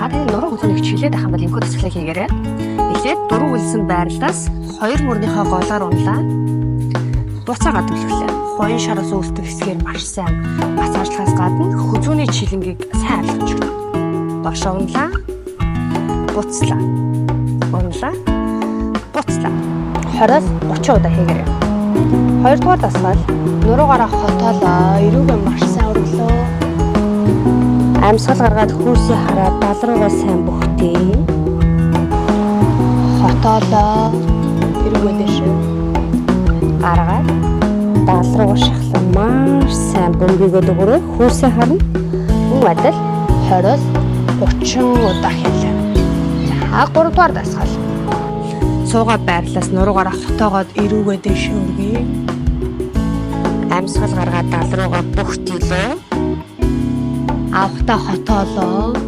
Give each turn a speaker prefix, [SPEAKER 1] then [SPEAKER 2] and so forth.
[SPEAKER 1] Та таны нуруу хөзөөнийг чиглээд байх юм бол энэхүү дасгалыг хийгээрэй. Эхлээд дөрөв үлсэн байрлалаас хоёр мөрнийхөө голоор унлаа. Буцаагаад түлхлээ. Хуян шараас үүсдэг хэсгээр маш сайн массажлахаас гадна хөзөөний чилэнгийг сайн арилгаж өгнө. Доошоо унлаа. Буцлаа. Унлаа. Буцлаа. 20-оос 30 удаа хийгээрэй. Хоёрдугаар дасгал нуруугаараа хотоолоо, эрүүгээ маш сайн өргөлөө. Амьсгал гаргаад хүйсээ хараад дал руугаа сайн бөхтөө. Хотоолоо, эрүүгээ дэшээ. Гаргаад дал руугаа шахлан маш сайн бөмбөгөөд өгөөрэй. Хүйсээ харна. Мөн адил 20-оос 30 удаа хийлээ. За, гуравдугаар дасгал. Суугаа байрлалаас нуруугаараа хотоогоод эрүүгээ дэшээ өргөе. Амьсгал гаргаад дал руугаа бөхтөлөө. Авахтаа хотоолоо.